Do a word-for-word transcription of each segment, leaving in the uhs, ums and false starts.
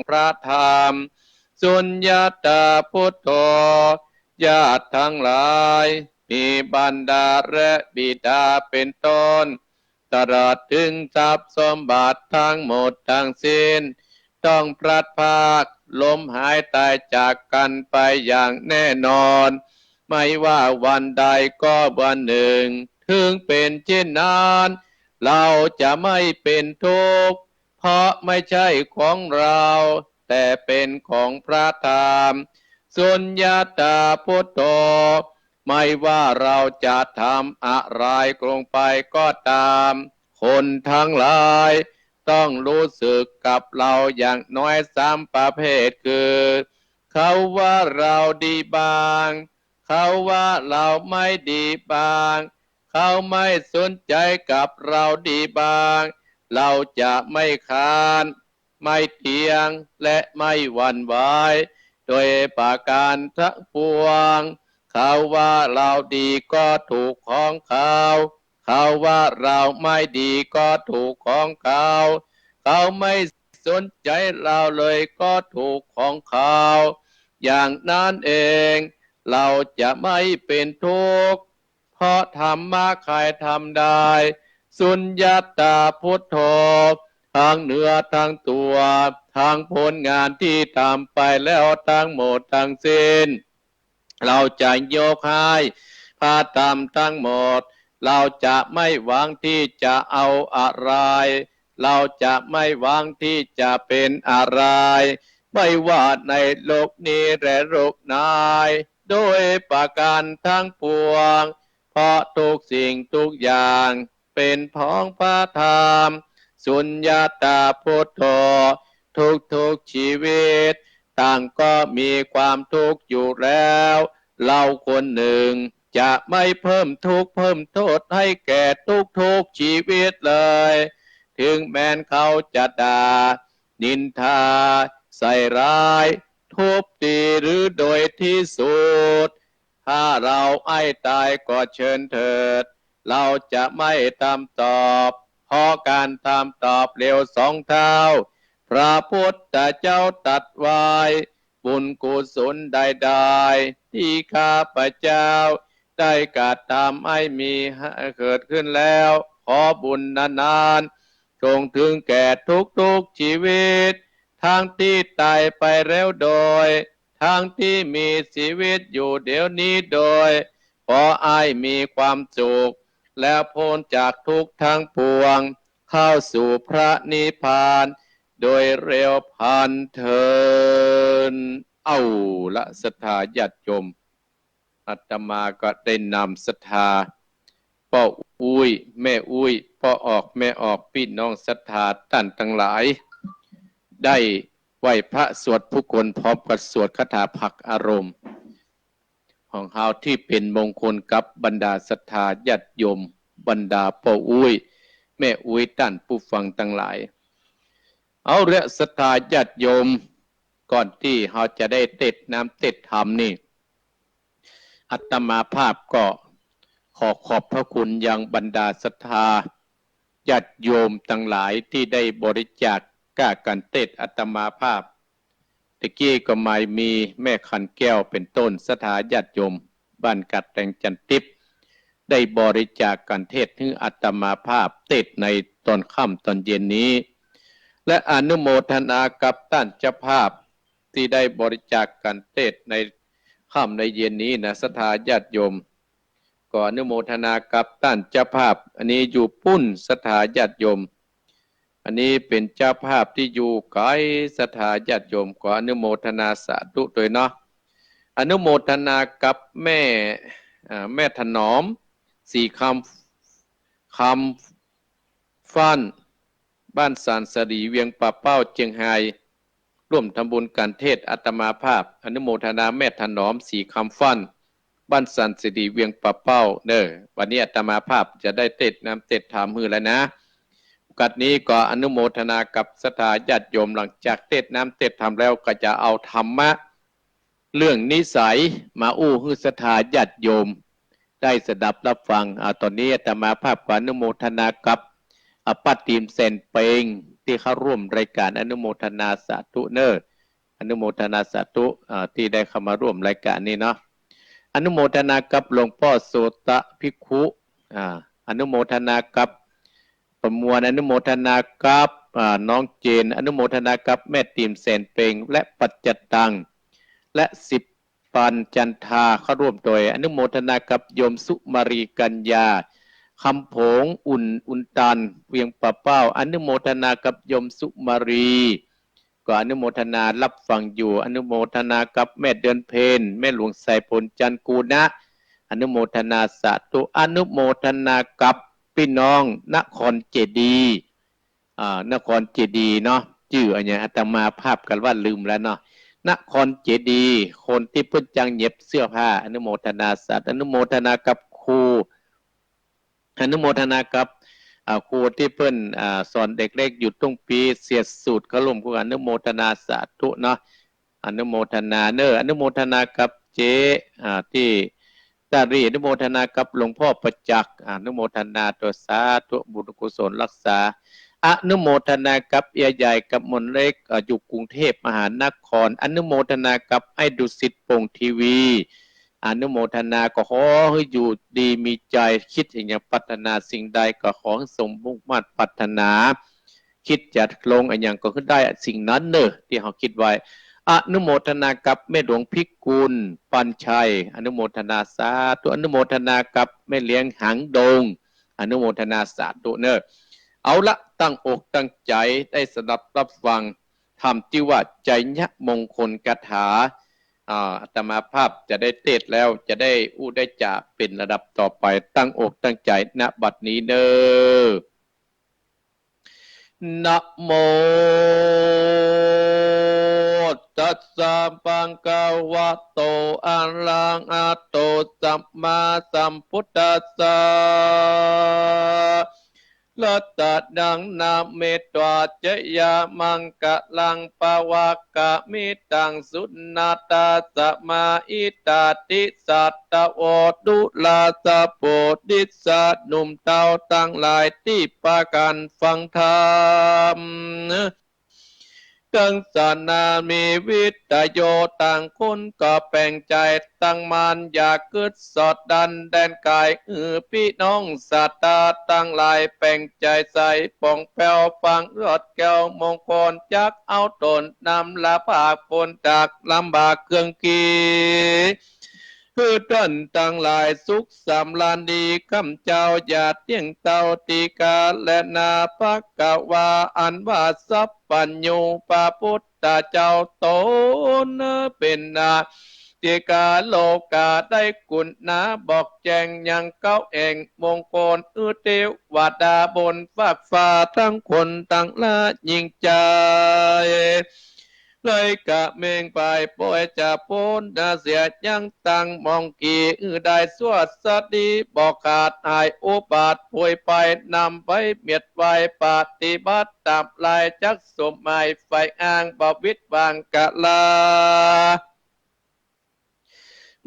พระธรรม สุญญตาพุทโธ ญาติทั้งหลาย มีมารดาและบิดาเป็นต้น ตลอดถึงทรัพย์สมบัติทั้งหมดทั้งสิ้น ต้องพลัดพราก ล้มหายตายจากกันไปอย่างแน่นอน ไม่ว่าวันใดก็วันหนึ่ง ถึงเป็นเช่นนั้น เราจะไม่เป็นทุกข์ เพราะไม่ใช่ของเรา แต่เป็นของพระธรรม สุญญตาพุทโธ ไม่ว่าเราจะทำอะไรลงไปก็ตาม คนทั้งหลายต้องรู้สึกกับเราอย่างน้อยสามประเภทคือ เขาว่าเราดีบ้าง เขาว่าเราไม่ดีบ้าง เขาไม่สนใจกับเราดีบ้าง เราจะไม่ค้าน ไม่เถียง และไม่หวั่นไหว โดยประการทั้งปวง เขาว่าเราดีก็ถูกของเขา เขาว่าเราไม่ดีก็ถูกของเขา เขาไม่สนใจเราเลยก็ถูกของเขา อย่างนั้นเอง เราจะไม่เป็นทุกข์ เพราะธรรมะใครทำได้ สุญญตาพุทโธ ทั้งเนื้อทั้งตัว ทั้งผลงานที่ทำไปแล้วทั้งหมดทั้งสิ้น เราจะยกให้พระธรรมทั้งหมด เราจะไม่หวังที่จะเอาอะไร เราจะไม่หวังที่จะเป็นอะไร ไม่ว่าในโลกนี้และโลกไหน โดยประการทั้งปวง เพราะทุกสิ่งทุกอย่างเป็นของพระธรรม สุญญตาพุทโธ ทุกๆ ชีวิต ต่างก็มีความทุกข์อยู่แล้ว เราคนหนึ่งจะไม่เพิ่มทุกข์เพิ่มโทษให้แก่ทุกๆ ชีวิตเลย ถึงแม้นเขาจะด่า นินทา ใส่ร้าย ทุบตี หรือโดยที่สุด ถ้าเราไอ้ตายก็เชิญเถิด เราจะไม่ทำตอบ เพราะการทำตอบเร็วสองเท่า พระพุทธเจ้าตรัสไว้ บุญกุศลใดๆ ที่ข้าพเจ้าได้กระทำให้มีเกิดขึ้นแล้ว ขอบุญนั้นๆ จงถึงแก่ทุกๆ ชีวิต ทั้งที่ตายไปแล้วโดย ทั้งที่มีชีวิตอยู่เดี๋ยวนี้โดย ขอให้มีความสุข และพ้นจากทุกข์ทั้งปวง เข้าสู่พระนิพพาน โดยเร็วพลันเทอญ เอาละศรัทธาญาติโยม อาตมาก็ได้นำศรัทธาป้ออุ๊ย แม่อุ๊ย ป้อออก แม่ออก ปี้น้องศรัทธาต้านตังหลาย ได้ไหว้พระสวดพุทธคุณพร้อมกับสวดคาถาผลักอารมณ์ ของเฮาตี้เป๋นมงคลกับบรรดาศรัทธาญาติโยม บรรดาป้ออุ๊ย แม่อุ๊ย ต้านผู้ฟังตังหลาย เอาละศรัทธาญาติโยม ก่อนตี้เฮาจะได้เตศน์น้ำเตศน์ธรรมนี่ อาตมาภาพก็ขอขอบพระคุณยังบรรดาศรัทธาญาติโยมตังหลายตี้ได้บริจาคก้ากั๋นเตศน์อาตมาภาพ ตะกี้ก็หมายมีแม่ขันแก้วเป๋นต้น ศรัทธาญาติโยมบ้านกาดแตงจันทร์ติ๊บ ได้บริจาคกั๋นเตศน์หื้ออาตมาภาพเตศน์ในตอนค่ำตอนเย็นนี้ และอนุโมทนากับต้านเจ้าภาพตี้ได้บริจาคกั๋นเตศน์ในค่ำในเย็นนี้นะ ศรัทธาญาติโยม ก็อนุโมทนากับต้านเจ้าภาพ อันนี้อยู่ปู๊น ศรัทธาญาติโยม อันนี้เป๋นเจ้าภาพตี้อยู่ไก๋ ศรัทธาญาติโยม ขออนุโมทนาสาธุตวยเนาะ อนุโมทนากับแม่ เอ่อ แม่ถนอม สีคำ คำฟั่น บ้านสานสะหลี เวียงป่าเป้า เจียงฮาย ร่วมทำบุญกั๋นเตศน์อาตมาภาพ อนุโมทนาแม่ถนอม สีคำฟั่น บ้านสานสะหลี เวียงป่าเป้าเน่อ วันนี้อาตมาภาพจะได้เตศน์น้ำเตศน์ธรรมหื้อแล้วนะ กัดนี้ก็อนุโมทนากับศรัทธาญาติโยม หลังจากเตศน์น้ำเตศน์ธรรมแล้วก็จะเอาธรรมะ เรื่องนิสัยมาอู้หื้อศรัทธาญาติโยมได้สดับรับฟัง อ่า ต๋อนนี้อาตมาภาพก็อนุโมทนากับ อ่า ป้าติม แสนเปง ตี้เข้าร่วมรายก๋าน อนุโมทนาสาธุเน่อ อนุโมทนาสาธุ อ่า ตี้ได้เข้ามาร่วมรายก๋านนี้เนาะ อนุโมทนากับหลวงป้อโสตะภิกขุ อ่า อนุโมทนากับประมวล อนุโมทนากับ อ่า น้องเจน อนุโมทนากับแม่ติ่มแสนเพ็ง และปัจจตัง และสิบปันจันทา เข้าร่วมตวย อนุโมทนากับโยมสุมารีกัญญา คำผง อุ่น อุ่นตัน เวียงป่าเป้า อนุโมทนากับโยมสุมารี ก็อนุโมทนารับฟังอยู่ อนุโมทนากับแม่เดือนเพ็ญ แม่หลวงสายฝน จันทร์กูนะ อนุโมทนาสาธุ อนุโมทนากับปี้น้องนครเจดีย์ อ่า นครเจดีย์เนาะ จื้ออะหยัง อาตมาภาพกั๋นว่าลืมแล้วเนาะ นครเจดีย์ คนตี้เปิ้นจังเย็บเสื้อผ้า อนุโมทนาสาธุ อนุโมทนากับครู อนุโมทนากับ อ่า ครูตี้เปิ้น อ่า สอนเด็กเล็กอยู่ตุ้งปี เสียสูตรเข้าร่วมครู อนุโมทนาสาธุเนาะ อนุโมทนาเน่อ อนุโมทนากับเจ๊ อ่า ตี้ตารี อนุโมทนากับหลวงพ่อประจักษ์ อนุโมทนาตวย สาธุ บุญกุศลรักษา อนุโมทนากับเอื้อยใหญ่กับหม่อนเล็ก อ่า อยู่กรุงเทพมหานคร อนุโมทนากับไอ้ดุสิตพงษ์ทีวี อนุโมทนา ก็ขอหื้ออยู่ดีมีใจ๋ กึ๊ดอะหยังปรารถนาสิ่งใด ก็ขอหื้อสมมุ่งมาดปรารถนา กึ๊ดจะลงอะหยังก็หื้อได้สิ่งนั้นเน่อ ตี้เฮากึ๊ดไว้ อนุโมทนากับแม่หลวงพิกุล ปัญชัย อนุโมทนาสาธุ อนุโมทนากับแม่เลี้ยงหางดง อนุโมทนาสาธุเน่อ เอาละ ตั้งอกตั้งใจ๋ได้สดับรับฟังธรรมตี้ว่าไชยมงคลคาถา อ่า อาตมาภาพจะได้เตสน์แล้ว จะได้อู้ได้จ๋าเป๋นลำดับต่อไป ตั้งอกตั้งใจ๋ ณ บัดนี้เน่อ นะโม ตัสสะ ภะคะวะโต อะระหะโต สัมมาสัมพุทธัสสะ รัตนัง นะเม ตวา จะยะ มังคะลัง ปะวะกะมิตัง สุณาทา สะมา อิตาติ สัตตะโว ตุลา สะ โพธิสะ หนุ่มเต้าตังหลายตี้ปากั๋นฟังธรรม กังสนา มีวิตโย ต่างคนก็แป๋งใจ๋ตั้งมั่น อย่ากึ๊ดสอดดันแดนก๋าย หื้อปี้น้องศรัทธาตังหลายแป๋งใจ๋ใส ป่องแป้วฟังเลือดแก้วมงคล จักเอาต๋นนำละผากป๊นจากลำบากเครื่องขี หื้อต้านตังหลายสุขสำราญดี ข้าพเจ้าอย่าเตี้ยงเต้าตี้กาแลนา ภะคะวา อันว่าสัพพัญญูพระพุทธเจ้าต๋นเป๋นนา ติกาโลกาได้กุณาบอกแจ้งยังเก๊าแอ่งมงคล หื้อเตวดาบนฟากฟ้าตังคนตังหลายยิ่งใจ๋ เลยกะเม็งไปป่วยจะป๊นนาเสียยังตังมองกี่ หื้อได้สวัสดีบอกขาดหายอุบัติป่วยไปนำไปเมียดไว้ปฏิบัติตามลายจักสมหมายไฟอ้างบ่วิดวางกะลา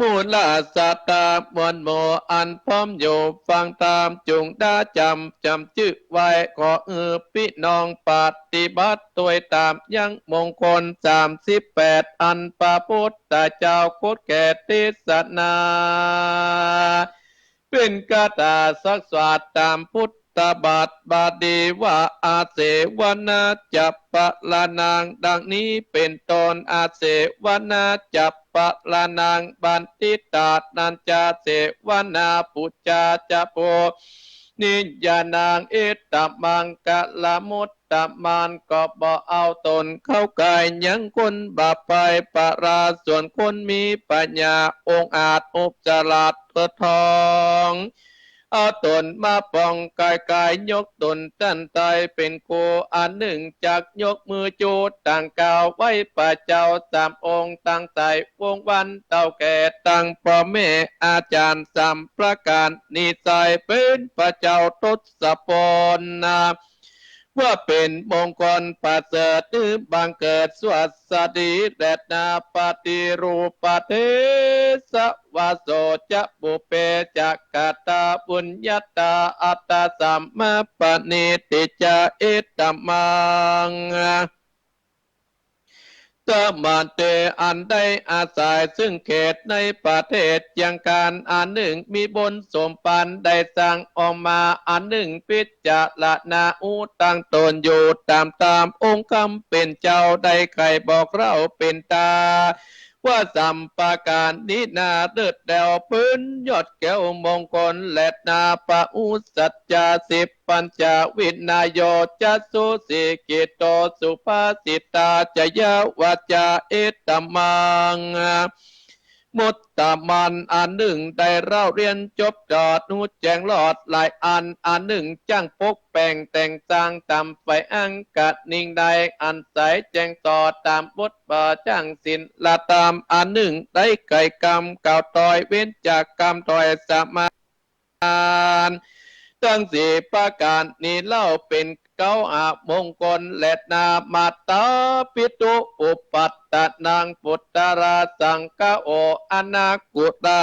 หมู่ราชสัตตามวลหมู่อันพร้อมอยู่ฟังธรรม จุ่งได้จ๋ำ จ๋ำจื้อไว้ ขอหื้อปี้น้องปฏิบัติตวยต๋ามยังมงคลสามสิบแปด อันพระพุทธเจ้าโคตแก่เตสนา เป๋นคาถาสักสวาดต๋ามพุทธบาท บาลีว่า อาเสวนาจะปะระนัง ดังนี้เป๋นต้น อาเสวนาจะปะระนัง บัณฑิตานัญจะเสวนา ปุจจาจะโพ นิยานัง อิตตมังคะลมุตตมัง ก็บ่เอาต๋นเข้าใก้ยังคนบาปไปปะรา ส่วนคนมีปัญญาองอาจอุปจาระเถิดทอง เอาต๋นมาป่องกายกาย ยกต๋นตันไตเป๋นครู อันนึ่งจักยกมือจู๊ตังก้าวไหว้พระเจ้าสามองค์ ตังใต้วงวันเต้าแก่ ตังป้อแม่อาจ๋ารย์สามประก๋าน นิสัยเป๋นพระเจ้าทศพลนา ว่าเป๋นมงคลประเสริฐ หื้อบังเกิดสวัสดีแลนา ปฏิรูปเทสะ วาโสจะปุพเพ จะกะตาปุญญาตา อัตตสัมมาปะเนติจะ เอตะมัง ตะมันเต อันได้อาศัยซึ่งเขตในประเทศเจียงคาน อันนึ่งมีบุญสมปันได้สร้างออกมา อันนึ่งพิจารณาอู้ตั้งตนอยู่ต๋ามต๋าม องค์คำเป๋นเจ้าได้ใค่บอกเล่าเป๋นต๋า ว่าสามประก๋านนี้นาเลิศแล้ว เป๋นยอดแก้วมงคลแลนา ปะอุสสะจาสิปัญจวินัยโย จะสุสิกขิโต สุภาสิตา จะยาวาจา เอตะมัง มุตตะมัน อันนึ่งได้เล่าเฮียนจบจอด ฮู้แจ้งรอดหลายอัน อันนึ่งจ้างปกแป๋งแต่งสร้างต๋ามใฝ่อั้งกะนิ่งได้ อันใสแจ้งต่อต๋ามบทบาทจ้างศีลธรรม อันนึ่งได้ใค่กำกล่าวตอยเว้นจากกำตอยสมา ทั้งสี่ประก๋านนี้เล่าเป๋นเก๊าอมงคลแลนา มาตาปิตุ อุปัฏฐานัง ปุตตะราสังคะโอ อนาคุตา